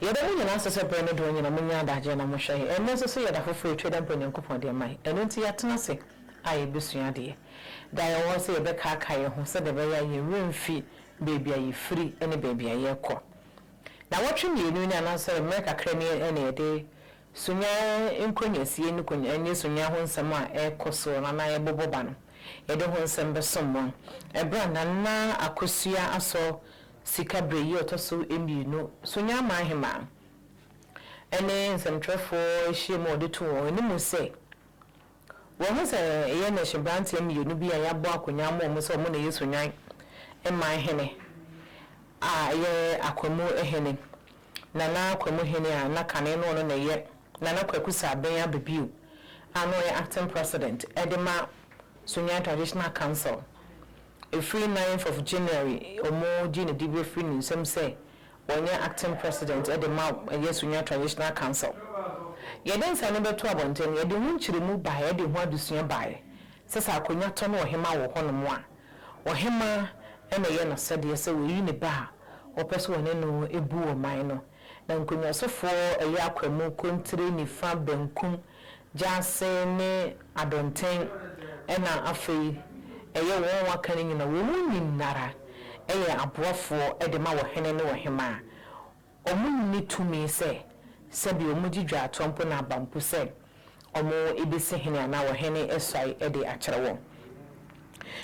Yɛda mo nyinaa ase sɛ berɛ ne doɔ nyina monya adagyeɛ na mohwɛ yɛn. Ɛnnɛ nso so yɛ da foforɔ a ɛtwa da mpo Nyankopɔn de ama yɛn. Ɛno nti yɛatena ase a yɛbɛsua adeɛ. Da a yɛwɔ hɔ sɛ yɛbɛkaakae yɛn ho sɛdeɛ ɛbɛyɛ a yɛn werɛ mfi baabi a yɛfiri ne baabi a yɛrekɔ. Nnawɔtwe mmienu ni anaasɛ mmerɛ kakra ni na yɛde Sunya nkonnwasie ne konwa ne sunya ho nsɛm a ɛrekɔ soɔ no anaa yɛbobɔ ba no, yɛde ho nsɛm bɛsom mo. Ɛberɛ a Nana Akosua Asɔ Sika berɛ yi a ɔtɔ so mmienu, Sunya Amanhemaa ne nsɛmtwerɛfoɔ ahyiam a ɔde too wɔn anim sɛ, Wɔahu sɛ ɛyɛ nɛhye mmeranteɛ mmienu bi a yɛabɔ akonnwa ama wɔn sɛ wɔn na ɛyɛ Sunnwan man hene a ɛyɛ Akwamu hene, Nana Kwamu hene a na kane no ɔno na ɛyɛ Nana Kwaku Saaben Ababio a na ɔyɛ acting president de ma Sunnwan Traditional Council. Ɛfiri ninth of January wɔgyee ne diberɛ firii ne nsam sɛ Wɔnyɛ acting president de ma ɛyɛ Sunyani Traditional Council. Yɛde nsɛm no bɛto abɔnten no, yɛde ho nkyerɛmu baeɛ, yɛde ho adesua baeɛ sɛ sɛ akonnwa tɔ ne ɔhemmaa wɔ hɔnom a, ɔhemmaa na ɛyɛ n'asɛdeɛ sɛ ɔyi ne ba a ɔpɛ sɛ ɔne no bu ɔman no. Na nkonnwasofoɔ ɛyɛ Akwamu, Kontire, Nifa, Bankum, Gyaase ne Adɔnten ɛna afei ɛyɛ wɔn a wɔaka no nyina, wɔn mu nyinara yɛ aboafoɔ de ma ɔhene ne ɔhemaa. Wɔn nni tumi sɛ sɛdeɛ wɔn gye dwaatoa mpo na aba mpo sɛ wɔn bɛsi hene anaa ɔhene asuae de akyerɛ wɔn.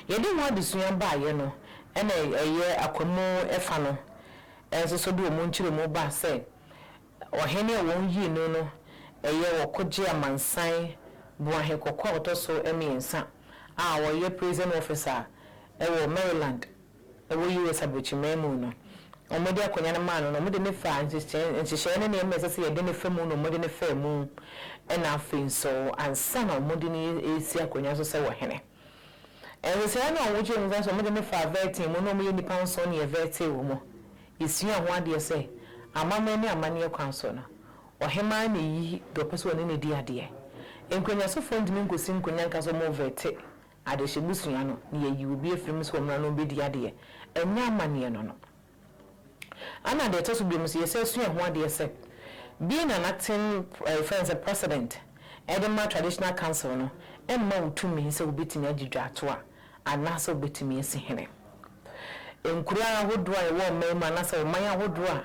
Yɛde ho adesua baeɛ no ɛna ɛyɛ Akwamu fa no nso so de wɔn nkyerɛmu baa sɛ Ɔhene a wɔyii no no yɛ Ɔkogye Amansan Boahe Kɔkɔɔ a ɔtɔ so mmiɛnsa a ɔyɛ Prison Officer wɔ Maryland wɔ US. Aburokyiman mu no. Wɔde akonnwa no maa no no, wɔde no faa nhyehyɛe ne nneɛma a ɛsɛ sɛ yɛde no fa mu na wɔde no faa mu na afei nso ansa na wɔde no resi akonnwa so sɛ ɔhene. Nhyehyɛe no a wɔkyerɛ mu sɛ wɔde no faa vetting mu na wɔyɛ nnipa nson na yɛvɛtee wɔn. Yesuaa ho adeɛ sɛ, amammerɛ ne amanneɛ kwan so no, ɔhemmaa na ɛyi deɛ ɔpɛ sɛ ɔne no di adeɛ. Nkonyasofoɔ ntumi nkɔsi nkonya nka sɛ wɔrevɛte adehye busua no na yɛayi obi afiri mu sɛ ɔmmra na ɔmmɛdi adeɛ. Ɛnyɛ amanneɛ no no. Ɛna deɛ ɛtɔ so biom nso, yɛsan sua ho adeɛ sɛ, being an acting yɛfrɛ no sɛ president de ma traditional council no mma wo tumi sɛ wobɛtumi agye dwatoa anaasɛ wobɛtumi asi hene. Nkuro ahodoɔ a ɛwɔ ɔman mu anaasɛ ɔman ahodoɔ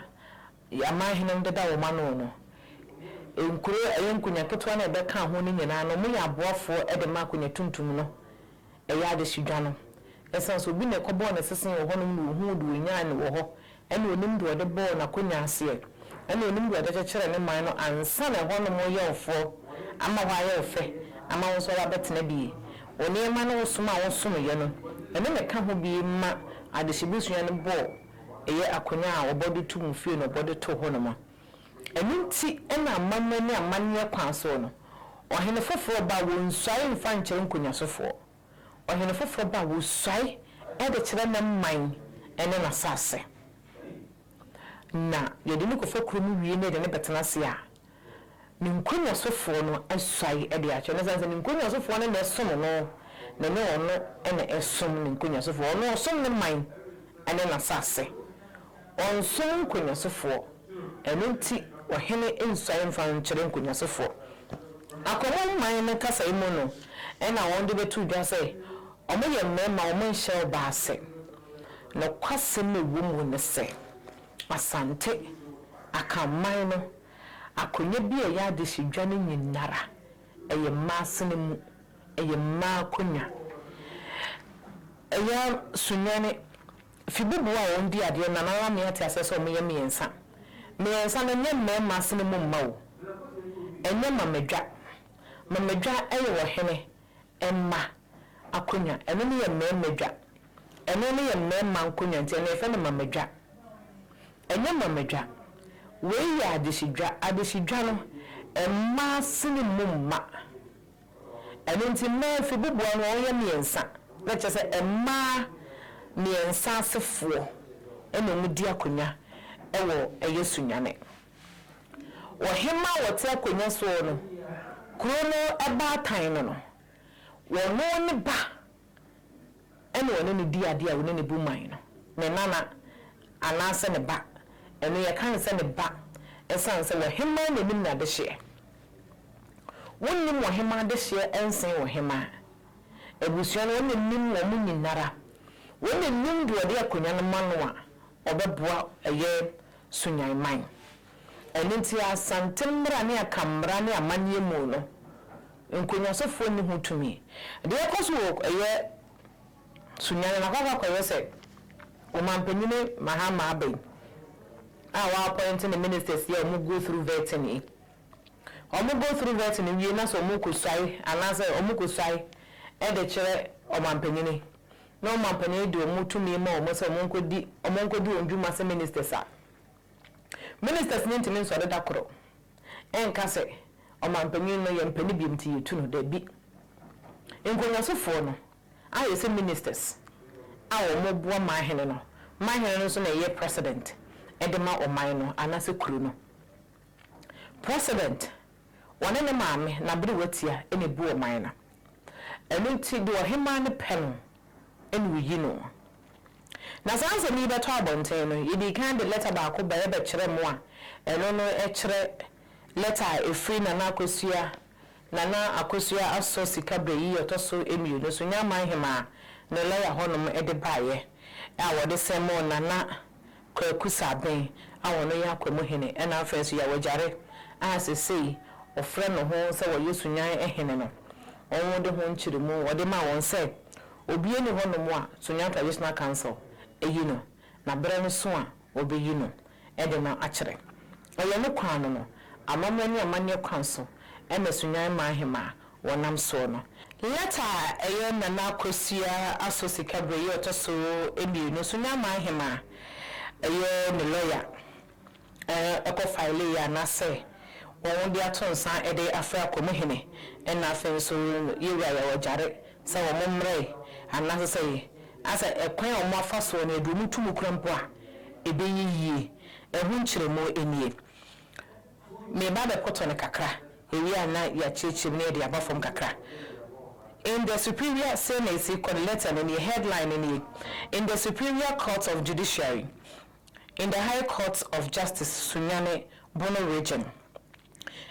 a aman hene no deda wɔn ano no, nkuro a ɛyɛ nkonya ketewa no a ɛbɛka ho no nyinaa no, wɔyɛ aboafoɔ de ma akonya tuntum no, ɛyɛ adehyedwa no. Ɛsiane sɛ obi na ɛkɔbɔɔ ne sese wɔ hɔnom na ɔhuu deɛ ɔnyaa no wɔ hɔ, ɛna ɔnim deɛ ɔde bɔɔ n'akonya aseɛ, ɛna ɔnim deɛ ɔde kyekyeree ne man no ansa na ɛhɔnom yɛwofoɔ ama hɔ ayɛ wo fɛ ama wo nso woaba abɛtena bi. Wo nneɛma ne wo som a wosomeeɛ no, ɛno na ɛka ho bi ma adehyebusua no bɔɔ ɛyɛ akonya a wɔbɔ de to mo fie na wɔbɔ de too hɔnom. Ɛno nti na amammerɛ ne amanneɛ kwan soɔ no, ɔhene foforɔ ba a wɔnsuae mfa nkyerɛ nkonyasofoɔ. Ɔhene foforɔ ba a wɔsuae de kyerɛ ne man ne n'asase. Na yɛde no kɔfa kurom wie na yɛde no bɛtena ase a, ne nkonnwasofoɔ no asuae de akyerɛ no. Ɛsiane sɛ ne nkonnwasofoɔ no na ɛsom no, na ɛnyɛ ɔno na ɛsom ne nkonnwasofoɔ. Ɔno ɔsom ne man ne n'asase. Ɔnsom nkonnwasofoɔ. Ɛno nti ɔhene nsuae mfa nkyerɛ nkonnwasofoɔ. Akɔmɔ man no kasa yi mu no na wɔde bɛto dwa sɛ wɔyɛ mmarima a wɔnhyɛ ɔbaa ase. Nokwasɛm a ɛwɔ mu ne sɛ, Asante, Akanman no, akonnwa bi a ɛyɛ adehyedwa no nyinara, ɛyɛ mmaa asene mu, ɛyɛ mmaa akonnwa. Ɛyɛ Sunyani, Fibubu a wɔn di adeɛ no, Nana Lamia te aseɛ sɛ wɔyɛ mmiɛnsa. Mmiɛnsa no, ɛnyɛ mmarima asene mu mma o. Ɛnyɛ Mamadwa. Mamadwa yɛ ɔhene mma akonnwa, ɛno no yɛ mmarima dwa. Ɛno no yɛ mmarima nkonnwa nti ɛno yɛfrɛ no mamadwa. Ɛnyɛ mamadwa. Wei yɛ adehyedwa. Adehyedwa no, mmaa sene mu mma. Ɛno nti mmaa fi boboa no wɔyɛ mmiɛnsa. Na kyerɛ sɛ mmaa mmiɛnsa asefoɔ na wɔdi akonnwa wɔ ɛyɛ Sunyani. Ɔhemmaa a ɔte akonnwa soɔ no, kuro no baatan no no, ɔno ne ba na ɔne no di adeɛ a ɔne no bu man no, ne nana anaasɛ ne ba, ɛno yɛka no sɛ ne ba. Ɛsiane sɛ ɔhemaa na nim n'adehyeɛ. Wonnim ɔhemaa adehyeɛ nsen ɔhemaa. Abusua no, wɔn na nim wɔn nyinara. Wɔn na nim deɛ ɔde akonnwa no ma no a, ɔbɛboa ɛyɛ Sunyani man. Ɛno nti Asante mmara ne Akan mmara ne amanneɛ mu no, nkonnwasofoɔ nni ho tumi. Deɛ ɛkɔ so wɔ ɛyɛ Sunyani no, akɔ akɔyɛ sɛ ɔmampanyini Mahama aba yi a wɔappoint ne ministers yi a wɔn go through vetting yi. Wɔn go through vetting wie na sɛ wɔn kɔ suae anaasɛ wɔn kɔ suae de kyerɛ ɔmampanyini na ɔmampanyini de wɔn tumi ma wɔn sɛ wɔn nkɔdi wɔn dwuma sɛ ministers a, ministers ne ntumi nsɔre da koro ɛnka sɛ ɔmampanyini no yɛ mpanin bi nti yɛtu no. Dabi, nkonnwasofoɔ no ayɛ sɛ ministers a wɔn boa manhene no. Manhene no nso na ɛyɛ president ɛde ma ɔman no anaasɛ kuro no. President wɔne ne maame n'abere watia ɛna ebu ɔman no. Ɛno nti deɛ ɔhemaa no pɛ no ɛna oyi no. Na saa nsɛm yi bɛtɔ abɔnten no, yɛdi kan de letter baako ba yɛbɛkyerɛ mo a ɛno no ɛkyerɛ letter a ɛfiri Nana Akosua Asɔ Sika Bɛyi ɔtɔ so mmienu so Nyaman hemaa ne lɔya hɔnom de baeɛ a wɔde sɛn mo Nana Kwaku Saben a wɔno yɛ Akwamuhene, ɛna afei nso Yaw Agyare a sesei ɔfrɛ ne ho sɛ wɔyɛ Sunyan hene no, wɔn de ho nkyerɛmu wɔde ma wɔn sɛ obie ni hɔnom a Sunyan Traditional Council ɛyi no na berɛ no so a wɔbɛyi no ɛde no akyerɛ ɛyɛ ne kwan no, amammerɛ ne amanneɛ kwan so ɛna Sunyan man hema wɔnam soɔ no. Letter a ɛyɛ Nana Akosua Aso Sika Bere yi ɔtɔ so mmienu Sunyan man hema ɛyɛ ne lɔya ɛkɔ file yi anaasɛ wɔn de ato nsa ɛde afrɛ Akwamuhene ɛna afei nso yɛwura Yaw Agyare sɛ wɔn mmerɛ anaasɛ sɛ asɛ ɛkwan a wɔn afa soɔ no yɛde wɔn tum kura mpo a ɛbɛyɛ yie. Ɛho nkyerɛmu nie. Meba bɛkɔtɔ no kakra ewie a na yɛakyerɛkyerɛ mu na yɛde aba fam kakra. In the superior sɛ na esi kɔ no, letter no nie, headline no nie: "In the Superior Court of Judiciary, in the High Court of Justice, Sunyani, Bono Region,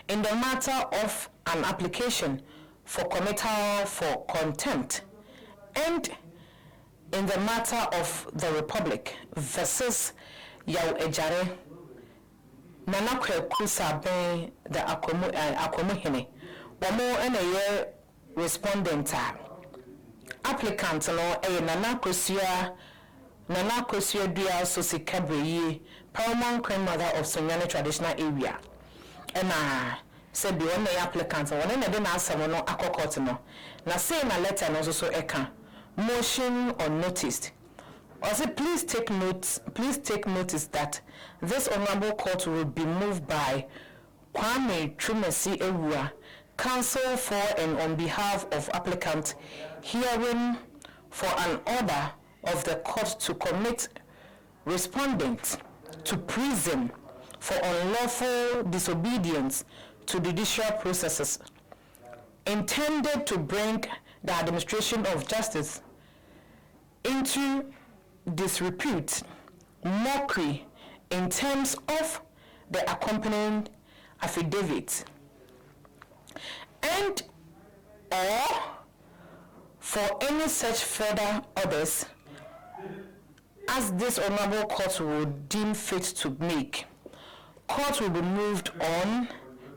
in the matter of an application for committal for contempt and in the matter of the Republic versus Yaw Ejare, Nana Kwaku Saben, the Akwamuhene." Wɔn ɛna ɛyɛ respondent a applicant no ɛyɛ Nana Akosua Dua so Sika Breyie, Paramount Queen Mother of Sunyani Traditional Area, ɛna sɛbi wɔn na ɛyɛ applicant. Wɔn na ɛde n'asɛm no akɔ court no. Na sei na letter no nso so ɛka: motion on notice. Ɔsɛ, "Please take note, please take notice that this honourable court will be moved by Kwame Twumasi Ewua, counsel for and on behalf of applicant herein, for an order of the court to commit respondent to prison for unlawful disobedience to judicial processes intended to bring the administration of justice into disrepute, mockery, in terms of the accompanying affidavit, and or for any such further orders as this honorable court will deem fit to make. Court will be moved on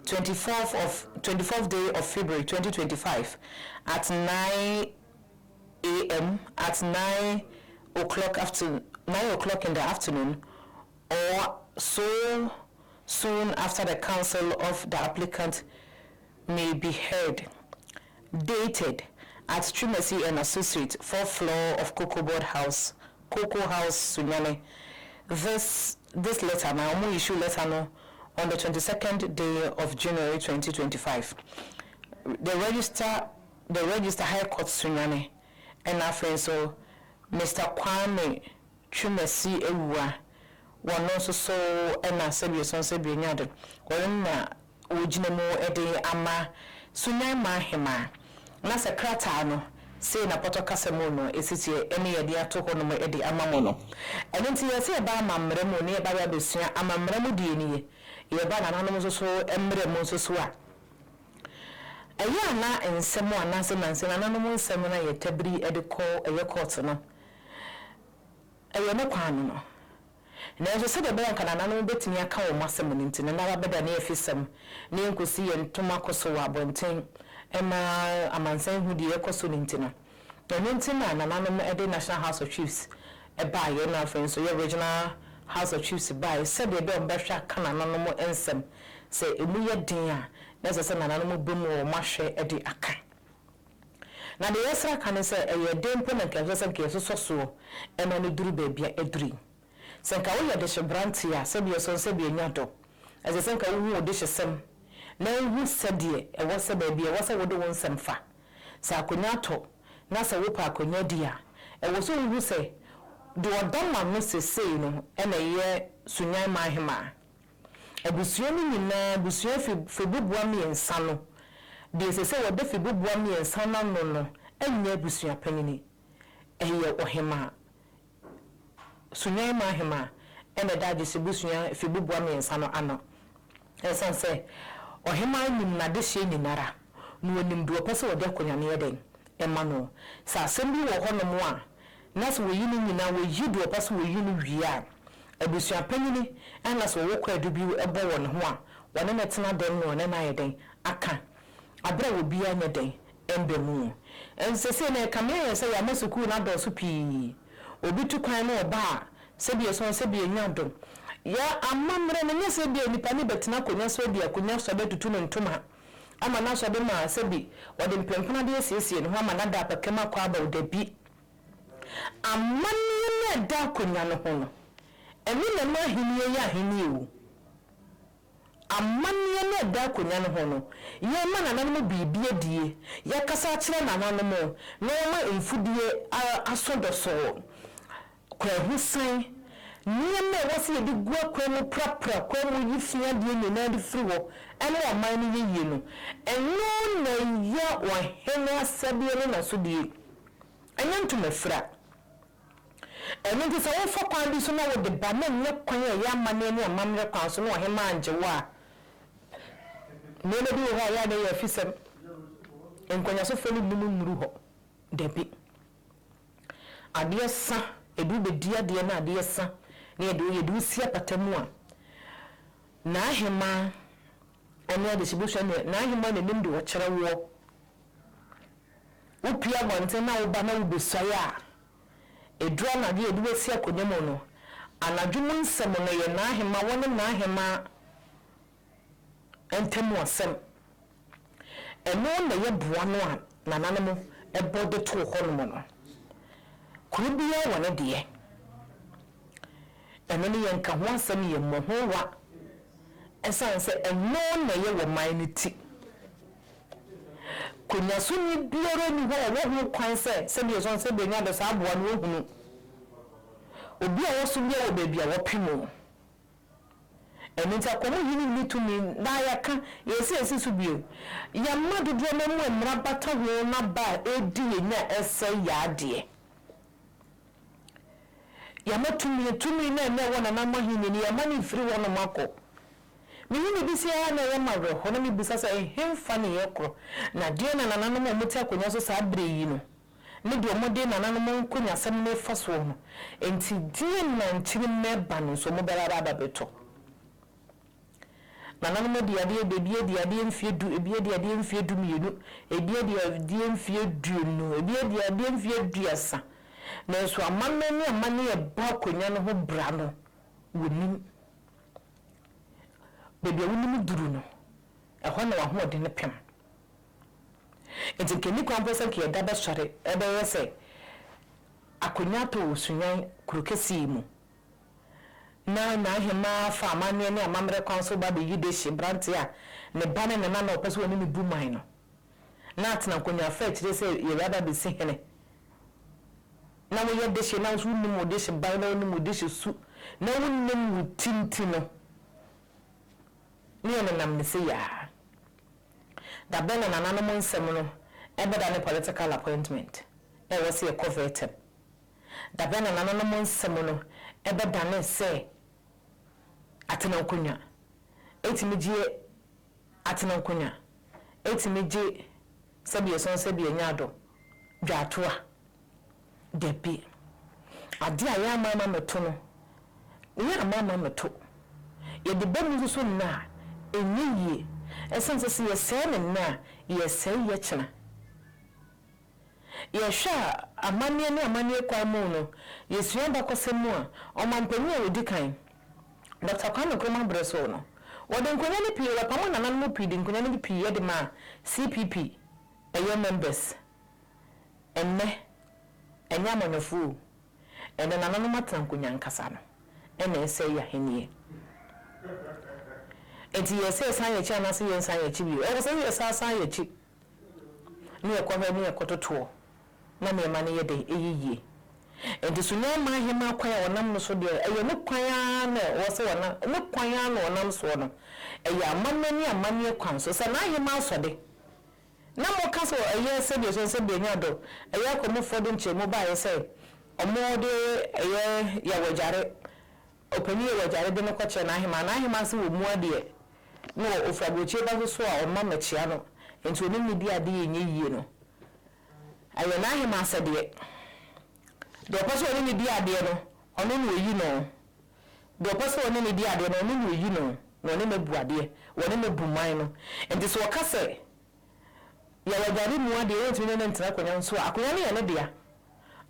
24th day of February 2025 at 9 a.m., at 9 o'clock after 9 o'clock in the afternoon or so soon after the counsel of the applicant may be heard. Dated at Trimesi and Associate, fourth floor of Cocoa Board House, Cocoa House, Sunyani." This letter now, ɔmo issue letter no on the 22nd day of January 2025. The register, High Court, Sunyani, ɛna afei nso Mr. Kwame Twumasi Ewua, wɔn nso so ɛna sɛbi so nso bi nya de wɔn na wɔgyina mu de ama Sunyan Mahema. Na sɛ krataa no sei na pɔtɔ kasa mu no esi tie ɛne yɛde ato hɔ nom de ama mo no. Ɛno nti yɛsɛ yɛba amammerɛ mu ne yɛba abɛsua amammerɛ mu deɛ nie. Yɛba nananom nso so mmerɛ mu nso so a, ɛyɛ a na nsɛm anaasɛ nansa nananom nsɛm no a yɛtabiri de kɔ ɛyɛ court no, ɛyɛ ne kwan no no. Nanso sɛdeɛ ɛbɛyɛ anka nananom bɛtumi aka wɔn asɛm no nti no, na wɔabɛdane afisɛm na yɛnkɔsi yɛn ntoma kɔ so wɔ abɔnten ma amansan hu deɛ ɛrekɔ so no nti no. Ɛno nti na nananom de National House of Chiefs baeɛ na afei nso yɛ Regional House of Chiefs baeɛ sɛdeɛ ɛbɛyɛ a wɔbɛhwɛ aka nananom nsɛm. Sɛ ɛmu yɛ den a, na ɛsɛ sɛ nananom bɔ mu wɔ wɔn ahwɛ de aka. Na deɛ yɛsrɛ aka ne sɛ, ɛyɛ den mpo na nka ɛsɛ sɛ nka yɛsosɔ soɔ ma no duru baabi a aduru yi. Sɛ nka woyɛ dehye-branteɛ a, sɛdeɛ ɛsɔ no sɛdeɛ anya dɔ, ɛsɛ sɛ nka wohu wo dehyesɛm na wohu sɛdeɛ ɛwɔ sɛ baabi a ɛwɔ sɛ wode wo nsɛm fa. Sɛ akonnwa atɔ na sɛ wopɛ akonnwa di a, ɛwɔ sɛ wohu sɛ deɛ ɔda m'ano sesei no na ɛyɛ Sunyani Manhemaa. Abusua no nyinaa, abusua fi feboboa mmiɛnsa no, deɛ ɛsɛ sɛ wɔda feboboa mmiɛnsa no ano no nyɛ abusua panin, ɛyɛ ɔhemaa. Sunyani Manhemaa na ɛda Agyesebusua feboboa mmiɛnsa no ano. Ɛsiane sɛ ɔhemaa nim n'adehyeɛ nyinara, na ɔnim deɛ ɔpɛ sɛ ɔde akonnwa no yɛ dɛn ma no. Sɛ asɛm bi wɔ hɔnom a, na sɛ wɔyi ne nyinaa, wɔyi deɛ ɔpɛ sɛ wɔyi no wie a, abusua panyini na sɛ ɔwɔ kwaadu bi bɔ wɔ ne ho a, wɔne no tena dɛm na wɔne no ayɛ dɛn aka aberɛ a obiara nyɛ dɛn mba mu. Nso seesei no ɛkame ayɛ sɛ yɛama sukuu no adɔɔso pii. Obi tu kwan na ɔba a, sɛbi ɛsɔn sɛbi ɛnya dɔ. Yɛ amammerɛ no, nyɛ sɛ ebia nipa no bɛtena akonnwa so adi akonnwa so abɛtutu ne ntoma ama no asɔ de ma sɛbi ɔde mpempena de asiesie ne ho ama no ada apakam akɔ aba o, dabi. Amanneɛ no a ɛda akonnwa no ho no, ɛno na ɛma ahennie yɛ ahennie o. Amanneɛ no a ɛda akonnwa no ho no, yɛrema nananom biribi adie, yɛakasa akyerɛ nananom na wɔama mfudie asɔ dɔsɔɔ. Kwahusan, nneɛma a ɛwɔ sɛ yɛde gu akwan mu prapra kwan mu yi fi adeɛ nyinaa de firi hɔ ma ɔman no yɛ yie no, ɛno na ɛyɛ ɔhene asɛdeɛ ne n'asodie, ɛnyɛ ntomafira. Ɛno nti sɛ wofa kwan bi so na wode ba na ɛnyɛ kwan a ɛyɛ amanneɛ ne amammerɛ kwan so na ɔhemmaa angye wo a, nneɛma bi wɔ hɔ a ɛyɛ a na ɛyɛ afisɛm. Nkwanyasofoɔ no nnim nnuru hɔ. Dabi. Adeɛ sa, yɛde wo bɛdi adeɛ na adeɛ sa na yɛde wo yɛde wo si apata mu a, n'ahemaa ne adehyebusua ne n'ahemaa na ɛnim deɛ ɔkyerɛ woɔ. Wopue abɔnten na woba na wobɛsuae a, ɛduru anadwo yɛde wo asi akonnwa mu no, anadwo mu nsɛm no yɛ n'ahemaa, wɔne n'ahemaa ntam asɛm. Ɛno na ɛyɛ boa no a nananom bɔ de too hɔnom no. Kuro biara wɔ ne deɛ. Ɛno no yɛnka ho asɛm, yɛmmɔ ho wa, ɛsiane sɛ ɛno na ɛyɛ wɔ man no ti. Konyasoni biara nni hɔ a ɔwɔ ho kwan sɛ sɛdeɛ ɛsɔn sɛdeɛ nya dɔ saa aboa no ɔhunu. Obi a ɔsom biara wɔ baabi a wɔpem o. Ɛno nti akɔmhene nni tumi na yɛaka yɛn si so bio. Yɛn mma dodoɔ no mu mmara bata ho na ba a ɛredi yɛn nya a ɛsɛe yɛn adeɛ. Yɛama tumi, tumi no a ɛnnɛ ɛwɔ nananom ahennie no, yɛama no mfiri hɔnom akɔ. Mehu biribi sei ara na ɛyɛ me awerɛhoɔ na mebisa sɛ ɛhefa na yɛrekɔ? Na deɛn na nananom a wɔte akonnwa so saa berɛ yi no ne deɛ wɔde nananom nkonyasɛm no refa soɔ no nti, deɛn na nkyirimma reba no nso wɔbɛba aba abɛtɔ? Nananom adi adeɛ, ebi adi adeɛ mfeɛ du, ebi adi adeɛ mfeɛ 12, ebi adi adeɛ mfeɛ 20, ebi adi adeɛ mfeɛ 30. Nanso amammerɛ ne amanneɛ a ɛbɔ akonnwa no ho bra no, wɔnnim. Baabi a wonim duru no, ɛhɔ na w'ahoɔden pem. Enti nka enni kwan mpo sɛ nka yɛda bɛsɔre bɛyɛ sɛ akonnwa atɔ wɔ Sunyani kuro kɛseɛ yi mu na n'ahemaa fa amanneɛ ne amammerɛ kwan so ba bɛyi dehye beranteɛ a ne ba ne ne nana a ɔpɛ sɛ ɔne no bu man no na atena nkonnwa afa akyire sɛ yɛreba abɛsi hene na woyɛ dehye na wo nso wonnim wo dehye ban na wonnim wo dehye su na wonnim wo ti nti no ne yɛnenam ne sei ara. Da bɛn na nananom nsɛm no bɛdane political appointment a ɛwɔ sɛ yɛkɔ vetting? Da bɛn na nananom nsɛm no bɛdane sɛ atena nkonnwa? Ɛtumi gye atena nkonya, ɛtumi gye sɛbi ɛsɔn sɛbi ɛnya adɔ, dwaatoa. Dabi. Adeɛ a yɛama ama mmɛto no, yɛamma ama mmɛto. Yɛde ba mu nso so nnɛ a, ɛnyɛ yie. Ɛsiane sɛ sɛ yɛsɛe no nnɛ a, yɛresɛe yɛ kyena. Yɛhwɛ a, amanneɛ ne amanneɛ kwan mu no, yɛsua abakɔsɛm mu a, ɔmanpanin a ɔdi kan, Dɔkta Kwame Nkrumah berɛ so no, wɔde nkonnwa no pii, wɔpamo nananom pii de nkonnwa no pii de maa CPP, ɛyɛ members. Ɛnnɛ, ɛnyɛ amanyɔfoɔ o, ɛnnɛ nananom atena nkonnwa ankasa no na ɛresɛe yɛn ahennie. Enti yɛsɛ yɛsan yɛn akyi anaasɛ yɛnsan yɛn akyi bio? Ɛwɔ sɛ yɛsan san yɛn akyi na yɛkɔhwɛ ne yɛkɔtotoɔ na nneɛma no yɛ dɛn? Ɛyɛ yie. Enti so nyɛ ɔman hemmaa kwan a wɔnam no so deɛ, ɛyɛ ne kwan ara na ɛwɔ sɛ wɔnam, ne kwan ara na wɔnam soɔ no, ɛyɛ amammerɛ ne amanneɛ kwan so. Sɛ n'ahemmaa sɔ de, Na mo ka sɛ ɛyɛ sɛdeɛ ɛsɛ sɛ benya do ɛyɛ akwamufoɔ de nkyerɛmu baeɛ sɛ ɔmo de ɛyɛ Yawagyare, ɔpanin Yawagyare de no kɔkyerɛ n'ahemaa, n'ahemaa se wɔmua deɛ na ɔfiri aburokyire ba nso so a ɔmma mmɛkyea no nti ɔne no di adeɛ nyɛ yie no ɛyɛ n'ahemaa asɛdeɛ. Deɛ ɔpɛ sɛ ɔne no di adeɛ no ɔno na ɔyi no. Deɛ ɔpɛ sɛ ɔne no di adeɛ no, ɔno na ɔyi no, na ɔne no abu adeɛ, ɔne no abu man no. Enti sɛ ɔka sɛ, Yɛ w'aguade mu adeɛ, wontumi ne no ntena akonnwa nso a, akonnwa no yɛ ne dea.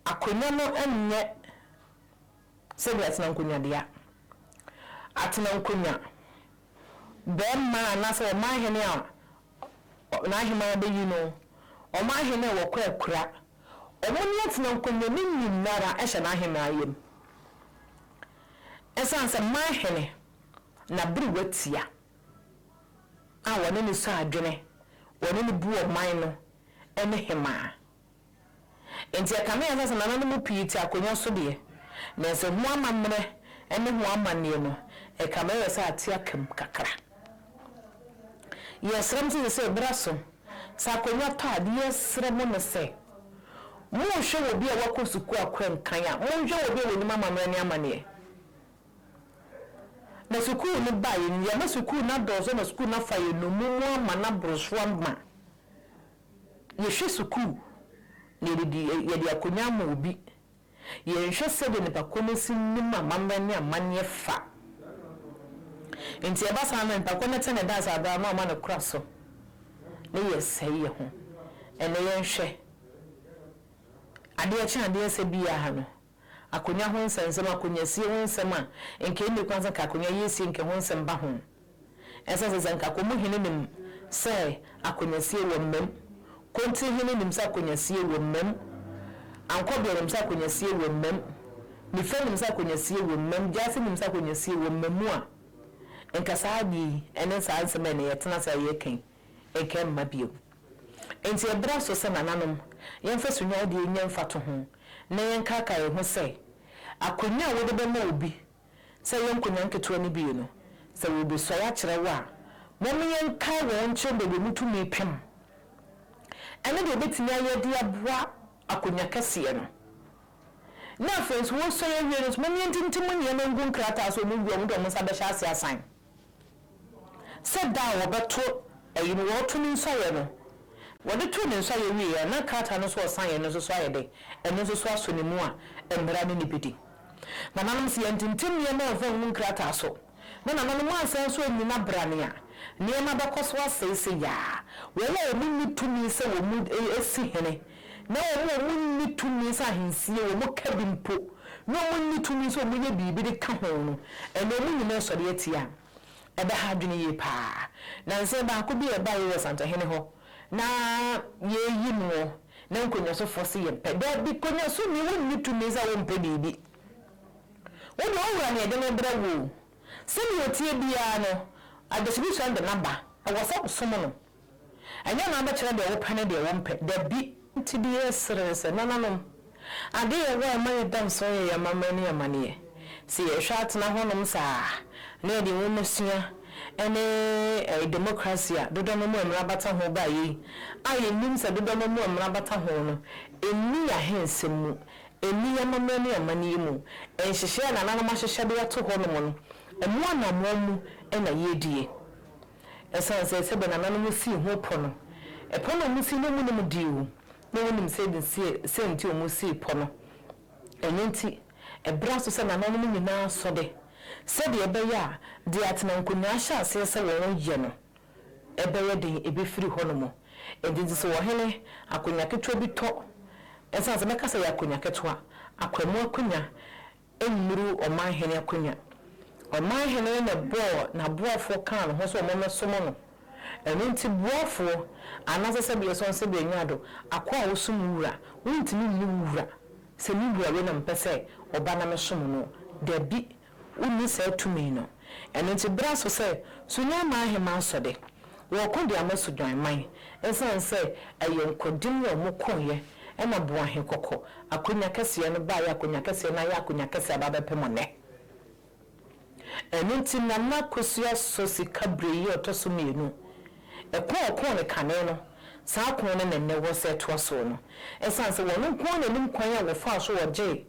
Akonnwa no nyɛ sɛdeɛ atenankonnwa dea. Atenankonnwa, barima anaasɛ ɔmanhene a n'aheman bɛyi no, ɔmanhene a wɔkɔ akura, wɔn ne atenankonnwa no nyinara hyɛ n'aheman yam. Ɛsiane sɛ manhene n'aberewa tia a wɔne no sɔ adwene, wɔne no bu ɔman no ne hemaa. Enti ɛkame ayɛ sɛ nananom pii te akonnwa so deɛ, nanso ho amammerɛ ne ho amanneɛ no, ɛkame ayɛ sɛ ate aka mu kakra. Yɛsrɛ mo sɛ seesei berɛ aso sɛ akonnwa tɔ a, deɛ yɛsrɛ mo ne sɛ, monhwɛ obi a wakɔ sukuu akɔ nkan a, monhwɛ obi a ɔnim amammerɛ ne amanneɛ. Na sukuu no baeɛ no, yɛama sukuu no adɔɔso ma sukuu no afa yɛn nnommum ama no aboro so ama Yɛhwɛ sukuu, na yɛde di, yɛde akonnwa ama obi. Yɛnhwɛ sɛdeɛ nipa ko no si nim amammerɛ ne amanneɛ fa. Nti ɛba saa no, nipa ko no te ne da ase aberɛ a na ɔma no kora so, ne yɛsɛe yɛn ho. Ɛnnɛ yɛnhwɛ, adeɛ kye adeɛ sɛ biara no, akonnwa ho nsɛnsɛm, akonnwasie ho nsɛm a nka ɛnni kwan sɛ nka akonnwa yi sie nka ɛho nsɛm ba ho. Ɛsɛ sɛ sɛ nka Komu hene nim sɛ akonnwasie wɔ mmam, Konti hene nim sɛ akonnwasie wɔ mmam, Ankɔbeɛ nim sɛ akonnwasie wɔ mmam, Nifa nim sɛ akonnwasie wɔ mmam, Gyasi nim sɛ akonnwasie wɔ mmamu a, nka saa adeɛ yi ne saa nsɛm a ɛnnɛ yɛtena ase a yɛreka yi nka ɛmma bio. Enti ɛberɛ aso sɛ nananom, yɛmfa sunyaadeɛ nyɛ mfatoho na yɛnkaakae yɛn ho sɛ akonnwa a wode bɛma obi sɛ ɛyɛ nkonnwa nketewa no bi no, sɛ wɔrebesuae akyerɛ wo a, mom yɛnkae wɔn nkyerɛ baabi a wɔtumi pem ne deɛ wɔbɛtumi ayɛ de aboa akonnwa kɛseɛ no. Na afei nso wɔresuae awie no nso, mom yɛntintim nneɛma ngu nkrataa so a wɔwie a wɔde wɔn nsa bɛhyɛ ase asan. Sɛ da a wɔbɛto ayi no, wɔreto ne nsɔeɛ no, wɔde too ne nsɔeɛ wieeɛ a, na krataa no nso a ɔsaeɛ no nso so ayɛ dɛ? Ɛno nso so asɔ ne mu a mmara ne no bɛdi. Nananom, sɛ yɛantintim nneɛma amfa angu nkrataa so, na nananom ansan nso annyina brane a, nneɛma bɛkɔ so asɛe sei ara. Wɔn a wɔnni tumi sɛ wɔsi hene, na wɔn a wɔnni tumi sɛ ahensie, wɔka bi mpo, na wɔnni tumi sɛ wɔyɛ biribi de ka ho no, ɛnnɛ wɔn nyinaa sɔre atia. Ɛbɛha adwene yie pa ara. Nansa yi baako bi a ɛbaeɛ wɔ Santehene hɔ, na yɛreyi noɔ, na nkonnwasofoɔ se yɛmpɛ. Dabi, nkonnwasoni, wonni tumi sɛ wompɛ biribi. Wo deɛ, wo wura na yɛde no rebrɛ wo o. Sɛdeɛ ɔteɛ biara no, Adasibisua no de no aba. Ɛwɔ sɛ wosom no. Ɛnyɛ na abɛkyerɛ deɛ wopɛ ne deɛ wompɛ. Dabi! Nti deɛ yɛsrɛ ne sɛ, nananom, adeɛ a ɛwɔ a ɛma yɛda nso yɛ yɛn amammerɛ ne yɛn amanneɛ. Sɛ yɛhwɛ atena hɔnom saa na yɛde nwomasua ne demokrasi a dodɔ no mu mmara bata ho baeɛ yi a yɛnim sɛ dodɔ no mu mmara bata ho no nni yɛn ahensɛm mu, nni yɛn amammerɛ ne amanneɛ mu, nhyehyɛeɛ a nananom ahyehyɛ de ato hɔnom no, ɛmo anammɔn mu na yɛredie. Ɛsiane sɛ sɛdeɛ nananom sii ho pɔ no, ɛpɔ no a wɔsii no wɔnnim deɛ o, na wɔnnim sɛ nti a wɔsii pɔ no. Ɛno nti, ɛberɛ aso sɛ nananom nyinaa sɔ de, sɛdeɛ ɛbɛyɛ a deɛ atenankonnwa ahyɛ aseɛ sɛ wɔyɛ no, ɛbɛyɛ den ɛbɛfiri hɔnom. Enti nti sɛ ɔhene, akonnwa ketewa bi tɔ, ɛsiane sɛ mɛka sɛ ɛyɛ akonnwa ketewa, akwamu akonnwa nnuru ɔmanhene akonnwa. Ɔmanhene no na ɛbɔɔ n'aboafoɔ kaa ne ho sɛ wɔmmɛsom no. Ɛno nti boafoɔ, anaasɛ sɛdeɛ ɛsɔn sɛdeɛ ɛnya ado, akoa a wosom wo wura, wontumi nni wo wura sɛ me wura wei na mepɛ sɛ ɔba na mesom no. Dabi, Wonni saa tumi no. Ɛno nti bere aso sɛ Sunyani Ahemman sɔ de, wɔko de ama Sudan man. Esiane sɛ ɛyɛ nkodim na wɔkoeɛ na Boahe Kɔkɔ akonya kɛseɛ no baeɛ akonya kɛseɛ no ayɛ akonya kɛseɛ aba abɛpem nnɛ. Ɛno nti Nana Akosua sɔ sika bere yi a ɔtɔ so mmienu. Ɛko a ɔkoo no kane no, saa ko no na nnɛ wɔ sɛ ɛtoa soɔ no. Esiane sɛ wɔn nko ara na ɛnim kwan a wɔfaa so wɔgyee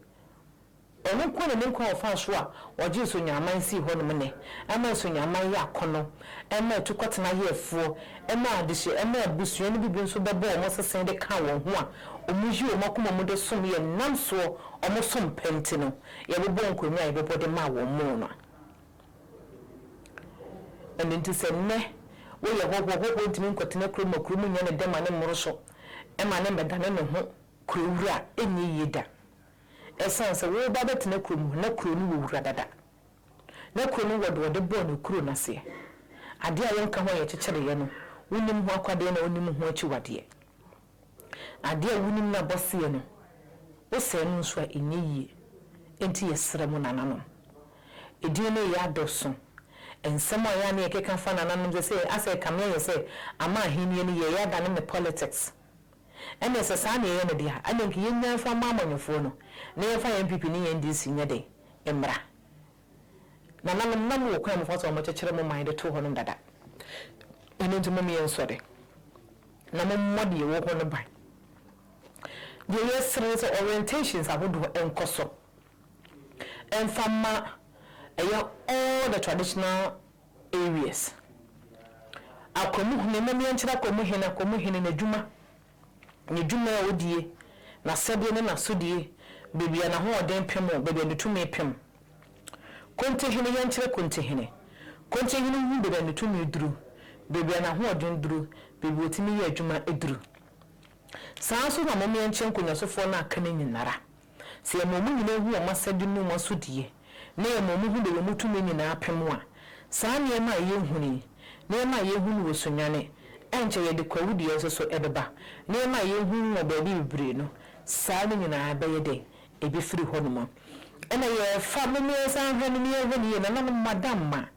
Ɔno nko na ne kwan a ɔfaa so a ɔgyee Sonyaman sii hɔnom nnɛ, ɛma Sonyaman yɛ akɔnnɔ, ɛma atukɔtena yɛ afuo, ɛma adehye, ɛma abusua no bi nso bɛbɔ wɔn sese de ka wɔn ho a wɔyi wɔn akoma mu de som yɛn nam soɔ wɔn som pa nti no, yɛbobɔɔ nkonnwa a yɛbobɔ de maa wɔn mu no. Ɛno nti sɛ nnɛ woyɛ hɔhoɔ, hɔhoɔ ntumi nkɔtena kurom ma kurom nyɛ ne dɛ ma ne mmoro so, ɛma ne mmɛdane ne ho kuro wura, ɛnyɛ yie da. Ɛsiane sɛ woreba abɛtena kurom hɔ, na kuro no wɔ wura dada. Na kuro no wɔ deɛ ɔde bɔɔ no kuro no aseɛ. Adeɛ a wonka ho a yɛkyekyereeɛ no, wonim ho akwadeɛ na wonim ho akyiwadeɛ. Adeɛ a wonim n'abɔseɛ no, wosɛe no nso a, ɛnyɛ yie. Enti yɛsrɛ mo nananom, edin no reyɛ adɔso. Nsɛm a ɛyɛ a na yɛkeka fa nananom sɛ sɛ asɛ ɛkame ayɛ sɛ ama ahennie no yɛreyɛ adane no politics. Ɛnneɛ sɛ saa na yɛyɛ no deɛ a, ɛnneɛ nka yɛnnyae mfa mma amanyɔfoɔ no, na yɛmfa yɛn NPP ne yɛn NDC nyɛ dɛn? Mmra. Nananom, na mowɔ kwan a mofa so a mokyekyere mo man de to hɔnom dada. Ɛno nti mom yɛnsɔre, na mommɔ deɛ ɛwɔ hɔ no ban. Deɛ yɛsrɛ ne sɛ orientations ahodoɔ nkɔ so mfa mma ɛyɛ all the traditional areas. Akwamuhene, mom yɛnkyerɛ akwamuhene, akwamuhene n'adwuma, n'adwuma a ɔdie, n'asɛdeɛ ne n'asodie, baabi a n'ahoɔden pem o, baabi a ne tumi pem. Kontihene, yɛnkyerɛ kontihene, kontihene hu baabi a ne tumi duru, baabi a n'ahoɔden duru, baabi a ɔtumi yɛ adwuma duru. Saa ara nso na mom yɛnkyerɛ nkonnwasofoɔ no a aka no nyinara. Sɛ yɛma wɔn nyinaa hu wɔn asɛde ne wɔn asodie, na yɛma wɔn hu baabi a wɔn tumi nyinaa pem a, saa nneɛma a yɛhunu yi, nneɛma a yɛhunu wɔ Sunyani, ɛnkyɛ yɛde Kwawu deɛ nso so ɛbɛba, nneɛma a yɛhunu wɔ baabi bebree no, saa no nyinaa bɛyɛ dɛn? Ɛbɛfiri hɔnom. Ɛna yɛfa, mom yɛnsan nhwɛ no na yɛnhwɛ no yie, nananom, madamma,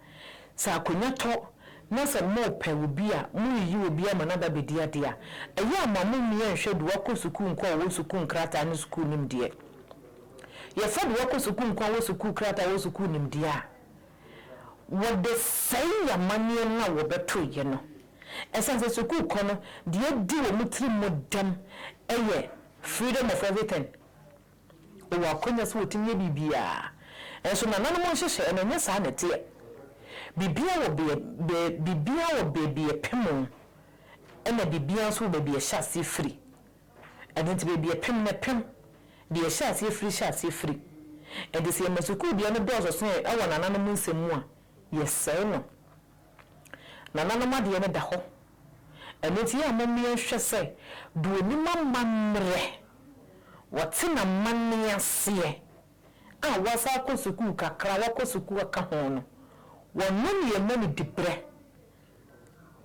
Sɛ akonnwa tɔ na sɛ morepɛ obi a, moreyi obi ama no aba abɛdi adeɛ a, ɛyɛ a ma mommia nhwɛ deɛ wakɔ sukuu nko a ɔwɔ sukuu nkrataa ne sukuu nimdeɛ. Yɛfa deɛ wakɔ sukuu nko a ɔwɔ sukuu krataa a ɔwɔ sukuu nimdeɛ a, wɔde sɛe amanneɛ no a wɔbɛtoeɛ no. Ɛsiane sɛ sukuu kɔ no, deɛ adi wɔn tiri mu dɛm yɛ freedom of everything. Ɔwɔ akwanya sɛ ɔtumi yɛ biribiara. Nso nananom nhyehyɛeɛ no, ɛnyɛ saa na ɛteɛ. Biribiara wɔ beɛ, bɛ, biribiara wɔ baabi ɛpem, ɛna biribiara nso wɔ baabi ɛhyɛ aseɛ firi. Ɛno nti baabi ɛpem no ɛpem, deɛ ɛhyɛ aseɛ firi hyɛ aseɛ firi. Ɛnti sɛ yɛma sukuu deɛ no dɔɔso sene ɛwɔ nananom nsɛm mu a, yɛsɛe no. Nananom adeɛ no da hɔ. Ɛno nti yɛ a mom yɛnhwɛ sɛ deɛ ɔnim amammerɛ, wɔte n'amanneɛ aseɛ a wasan akɔ sukuu kakra, wakɔ sukuu aka ho no, wɔno na yɛma no diberɛ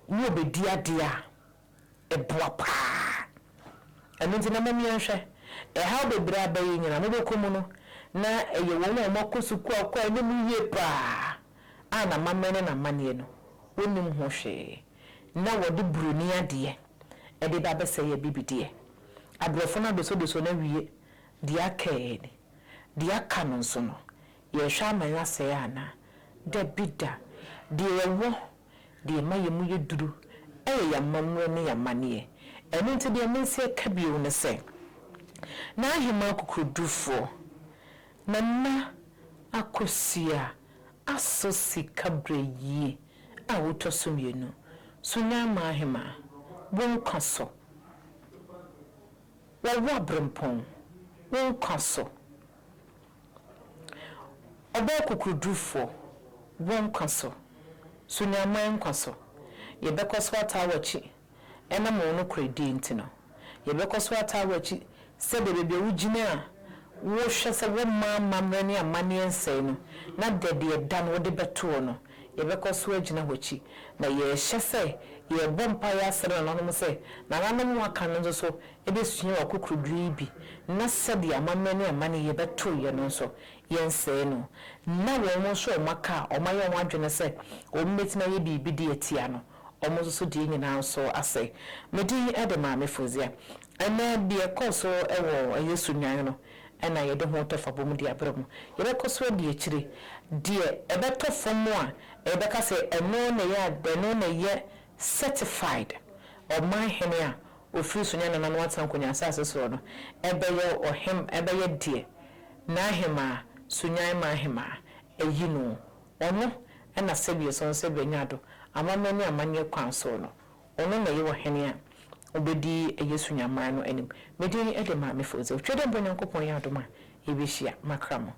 na ɔbɛdi adeɛ a, ɛboa paa. Ɛno nti na mom yɛnhwɛ, ɛhaw bebree a aba yi nyinaa mobɛkɔ mu no, na ɛyɛ wɔn a wɔakɔ sukuu akɔ anim yie paa a n'amammerɛ ne n'amanneɛ no, wɔnnim ho hwee, na wɔde buroni adeɛ de ba abɛsɛe abibideɛ. Aborɔfo no adosodoso no awie, deɛ aka ara ni. Deɛ aka no nso no, yɛrehwɛ ama no asɛe anaa? Dabi da! Deɛ yɛwɔ, deɛ ɛma yɛn mu yɛ duru yɛ yɛn amammerɛ ne yɛn amanneɛ. Ɛno nti deɛ mense aka bio ne sɛ, N'aheman akokoɔdurufoɔ, Nana Akosua Asɔ sika berɛ yie a wotɔ so mmienu. Sunyani Ahemaa, wo nkwa so. Wɔwo aberempɔn, wo nkwa so. Ɔbaa kokodurufoɔ, wo nkwa so. Sunyani nkwa so. Yɛbɛkɔ so ataa w'akyi ɛnam wo nokorɛdie nti no. Yɛbɛkɔ so ataa w'akyi sɛdeɛ baabi a wogyina a wohwɛ sɛ womma amammerɛ ne amanneɛ nsɛe no, na deɛ da no wode bɛtoɔ no, yɛbɛkɔ so agyina w'akyi. Na yɛrehyɛ sɛ yɛrebɔ mpaeɛ asrɛ nananom sɛ nananom aka no nso so ɛbɛsua w'akokoduro yi bi, na sɛdeɛ amammerɛ ne amanneɛ yɛbɛtoeɛ no nso yɛnsɛe no, na wɔn nso a wɔn aka a wɔayɛ wɔn adwene sɛ wɔn bɛtumi ayɛ biribi de atia no, wɔn nso so deɛ nyinaa nso asɛe. Me din de Maame Fozia. Ɛnɛ deɛ ɛkɔɔ so wɔ ɛyɛ Sunyani no ɛna yɛde ho tɔfa bɔ mu de abrɛ mu. Yɛbɛkɔ so adi akyire deɛ ɛbɛtɔ fam a yɛbɛka sɛ ɛno na ɛyɛ ɛno na ɛyɛ certified ɔman hene a ofiri Sunyani nananom atena nkonnwa asase soɔ no, ɛbɛyɛ ɔhem, ɛbɛyɛ deɛ n'ahemaa, Sunyani ahemaa ɛyi no. Ɔno ɛna sɛbi ɛsɔn sɛ bɛnya do amammerɛ ne amanneɛ kwan soɔ no, ɔno na ɛyɛ ɔhene a obɛdi ɛyɛ Sunyaman no anim. Me din de Maame Fozia. Otwa dɛ mpo Nyankopɔn yɛ adom a yɛbɛhyia makra mo.